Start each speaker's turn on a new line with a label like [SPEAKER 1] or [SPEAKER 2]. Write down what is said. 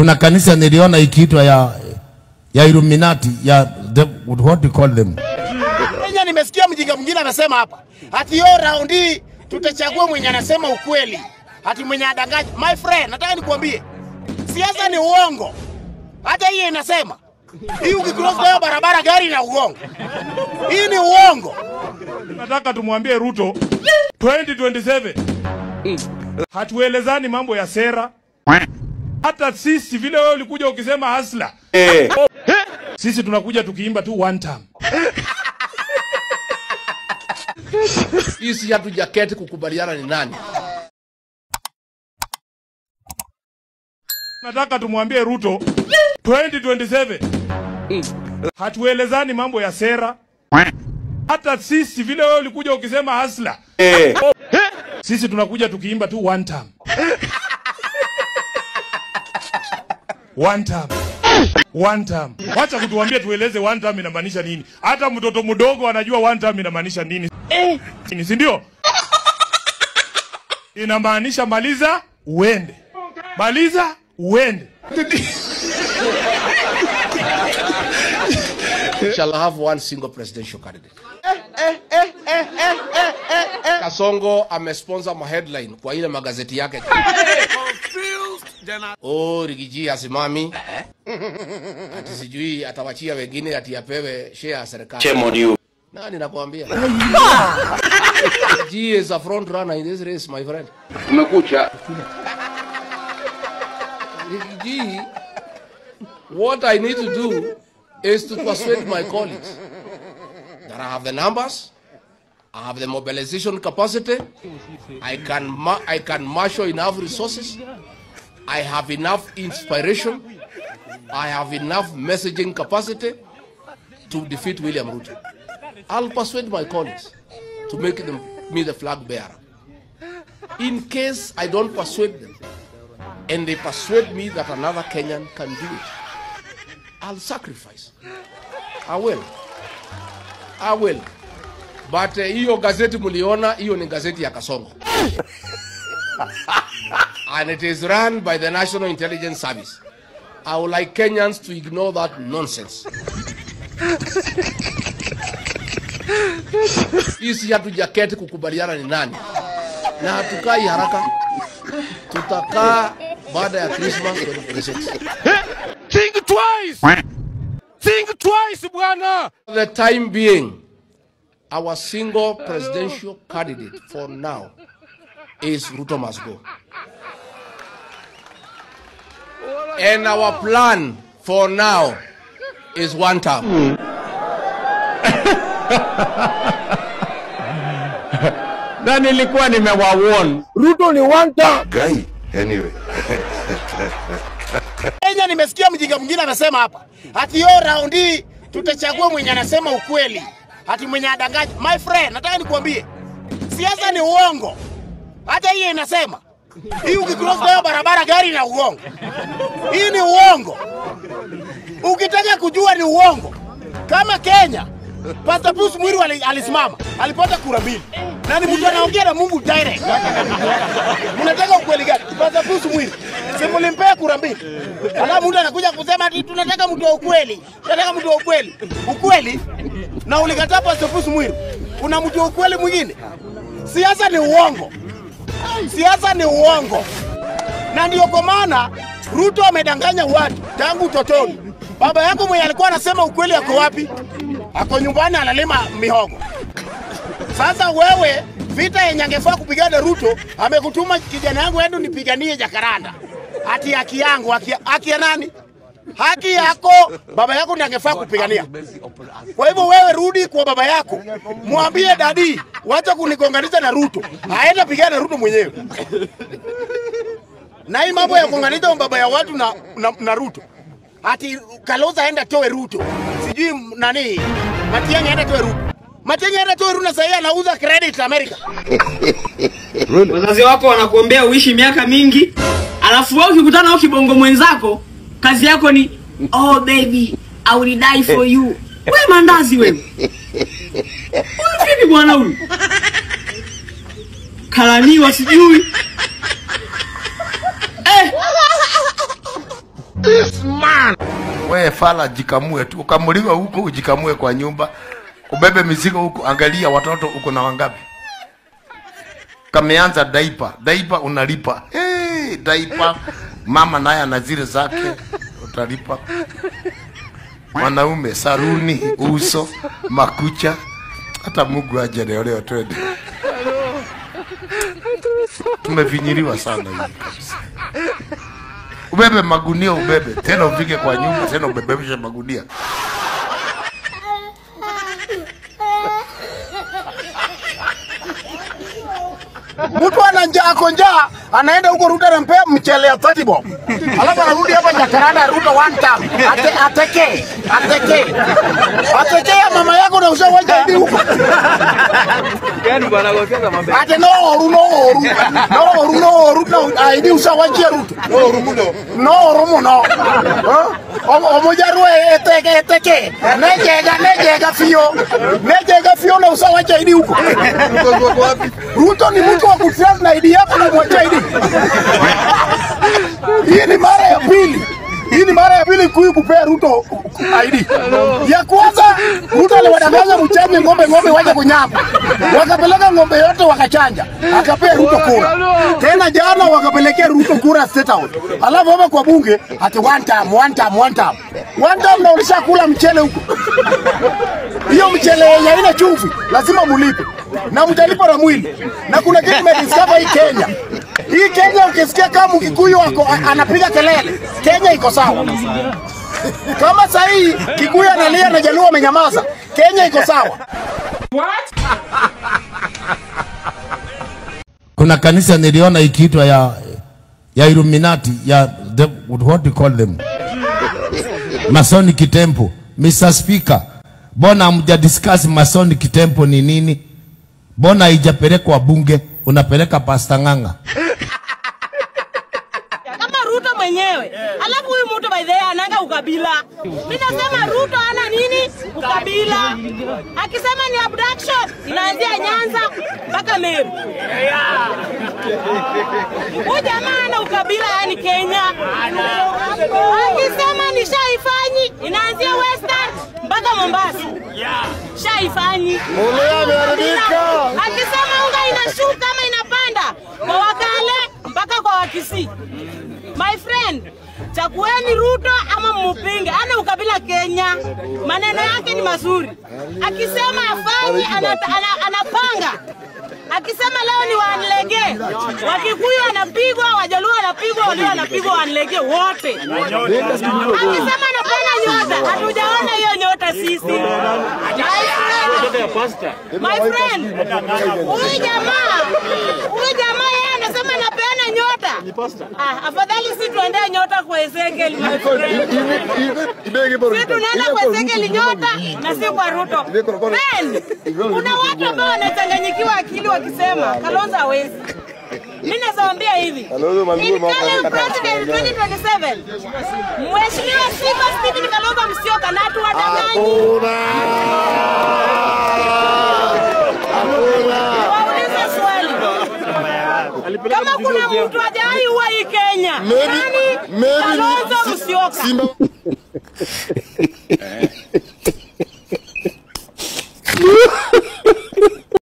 [SPEAKER 1] Kuna kanisa niliona ikiitwa ya Illuminati, ya what do you call them?
[SPEAKER 2] Kenya nimesikia mjinga mwingine anasema hapa, ati yo round hii tutachagua mwenye anasema ukweli, ati mwenye adanganya. My friend, nataka nikuambie, siasa ni uongo. Hata hii inasema hii ukicross kwa barabara gari na uongo. Hii ni uongo.
[SPEAKER 3] Nataka tumwambie Ruto 2027 hatuelezani mambo ya sera. Hata sisi vile wewe ulikuja ukisema hasla, sisi tunakuja tukiimba tu one time.
[SPEAKER 4] Sisi hatujaketi kukubaliana ni nani.
[SPEAKER 3] Nataka tumwambie Ruto 2027 hatuelezani mambo ya sera. Hata sisi vile wewe ulikuja ukisema hasla, sisi tunakuja tukiimba tu one time. One time. One time. Wacha kutuambia tueleze one time inamaanisha nini. Hata mtoto mdogo anajua one time inamaanisha nini. Si ndio? Inamaanisha maliza uende. Maliza uende.
[SPEAKER 4] We shall have one single presidential candidate. Kasongo amesponsor ma headline kwa ile magazeti yake. Oh, Rigiji asimami. Ati sijui atawachia wengine ati apewe share ya serikali.
[SPEAKER 5] Shame on you.
[SPEAKER 4] Nani nakwambia? Rigiji is a front runner in this race, my friend.
[SPEAKER 5] Umekucha.
[SPEAKER 4] Rigiji, what I need to do is to persuade my colleagues that I have the numbers, I have the mobilization capacity, I can marshal enough resources, I have enough inspiration, I have enough messaging capacity to defeat William Ruto. I'll persuade my colleagues to make them, me the flag bearer. In case I don't persuade them, and they persuade me that another Kenyan can do it, I'll sacrifice. I will. I will. But hiyo gazeti muliona, hiyo ni gazeti ya Kasongo. And it is run by the National Intelligence Service. I would like Kenyans to ignore that nonsense. Sisi hatujaketi kukubaliana ni nani. Na hatukai haraka. Tutakaa baada ya Christmas 2026.
[SPEAKER 3] Think twice. Think twice, bwana.
[SPEAKER 4] For the time being, our single presidential candidate for now is Ruto must go. And our plan for now is one term.
[SPEAKER 5] Na nilikuwa nimewawarn.
[SPEAKER 1] Ruto ni one term.
[SPEAKER 6] Guy, anyway.
[SPEAKER 2] Kenya nimesikia mjinga mwingine anasema hapa, ati yo round hii tutachagua mwenye anasema ukweli, ati mwenye adanganya. My friend, nataka nikuambie, siasa ni uongo. Hata hii inasema hii ukicross kwa barabara gari na uongo. Hii ni uongo. Ukitaka kujua ni uongo. Kama Kenya, Pastor Pius Mwiru alisimama, alipata kura 2. Na ni mtu anaongea na Mungu direct. Mnataka ukweli gani? Pastor Pius Mwiru, si mlimpea kura 2. Alafu mtu anakuja kusema ati tunataka mtu wa ukweli. Tunataka mtu wa ukweli. Ukweli? Na ulikataa Pastor Pius Mwiru. Una mtu wa ukweli mwingine? Siasa ni uongo. Siasa ni uongo. Na ndio kwa maana Ruto amedanganya watu tangu utotoni. Baba yako mwenye alikuwa anasema ukweli ako wapi? Ako nyumbani analima mihogo. Sasa wewe vita yenye angefaa kupigana Ruto, amekutuma kijana yangu ende nipiganie Jacaranda. Ati haki yangu, haki ya nani? Haki yako baba yako ndiye angefaa kupigania. Kwa hivyo wewe rudi kwa baba yako, mwambie dadi, wacha kunigonganisha na Ruto. Aenda pigana na Ruto mwenyewe. Na hii mambo ya kuunganisha baba ya watu na Ruto. Ati Kalonzo aenda toe Ruto. Sijui nani, Matiang'i aenda toe Ruto. Matiang'i aenda toe Ruto na sasa anauza credit America.
[SPEAKER 6] Really?
[SPEAKER 7] Wazazi wako wanakuombea uishi miaka mingi, alafu wewe ukikutana na kibongo mwenzako, kazi yako ni oh baby, I will die for you. Wewe mandazi wewe. Wewe vipi bwana huyu? Kalaniwa sijui.
[SPEAKER 6] This man. Wewe fala, jikamue tu. Ukamuliwa huko ujikamue kwa nyumba. Ubebe mizigo huko, angalia watoto uko na wangapi. Kameanza diaper, diaper unalipa. Hey, diaper mama naye ana zile zake utalipa. Wanaume saruni, uso, makucha. Hata Mungu aje leo leo twende. Tumevinyiliwa sana hivi kabisa. Ubebe magunia, ubebe tena ufike kwa nyumba tena ubebeshe magunia.
[SPEAKER 2] Mtu ana njaa, ako njaa, anaenda huko Ruto anampea mchele ya 30 bob. Alafu anarudi hapa Jacaranda Ruto one time. Ateke, ateke. Ateke ya mama yako na ushawacha hivi huko.
[SPEAKER 5] Gani bwana gosea mambo.
[SPEAKER 2] Ate no oru no oru. No oru no oru no ID ushawacha Ruto.
[SPEAKER 6] No oru muno.
[SPEAKER 2] No oru muno. Omojaru eteke eteke. Nejega nejega fio. Nejega fio na ushawacha ID huko. Ruto ni mtu wa kutrust na ID yako na mwacha ID. Hii ni mara ya pili. Hii ni mara ya pili kuyu kupea Ruto ID. Ya kwanza Ruto aliwadanganya mchanje ng'ombe, ng'ombe waje kunyamba. Wakapeleka ng'ombe yote wakachanja. Akapea Ruto kura. Tena jana wakapelekea Ruto kura State House. Alafu hapa kwa bunge ati one time, one time, one time. One time na ulishakula mchele huko. Hiyo mchele yenye haina chumvi lazima mulipe. Na mtalipa na mwili. Na kuna kitu nimediscover hii Kenya. Hii Kenya ukisikia kama Mkikuyu wako anapiga kelele, Kenya iko sawa. Kama sahi Kikuyu analia na Jaluo amenyamaza, Kenya iko sawa.
[SPEAKER 5] What?
[SPEAKER 1] Kuna kanisa niliona ikiitwa ya Illuminati, ya the, what you call them? Masonic Temple. Mr. Speaker, mbona hamja discuss Masonic Temple ni nini? Mbona haijapelekwa bunge, unapeleka Pastor Ng'ang'a?
[SPEAKER 7] Kama Ruto mwenyewe. Alafu huyu mtu by the way ananga ukabila. Mimi nasema Ruto ana nini? Ukabila. Akisema ni abduction, inaanzia Nyanza mpaka Meru. Huyu jamaa ana ukabila yani Kenya. Akisema ni shaifanyi, inaanzia Western mpaka Mombasa. Shaifanyi. Akisema unga inashuka ama inapanda kwa Wakale mpaka kwa Wakisii. My friend, chagueni Ruto ama mupinge. Ana ukabila Kenya. Maneno yake ni mazuri. Akisema afanyi, anapanga. Akisema leo ni wanlege, Wakikuyu wanapigwa, Wajaluo wanapigwa, Waluo wanapigwa, wanlege wote. Akisema anapana nyota, hatujaona hiyo nyota sisi. My friend, huyu jamaa yeye anasema anapeana nyota. Ah, afadhali si tuendee nyota kwa Ezekiel. Si tunaenda kwa Ezekiel nyota na si kwa Ruto. Then, kuna watu ambao wanachanganyikiwa akili wakisema Kalonzo hawezi. Mimi nawaambia hivi. Incoming President 2027. Mheshimiwa Sifa Stephen Kalonzo Musyoka na tuwadanganyi. Waulize swali. Kama kuna mtu hajawahi uwa hii Kenya, nani? Kalonzo Musyoka.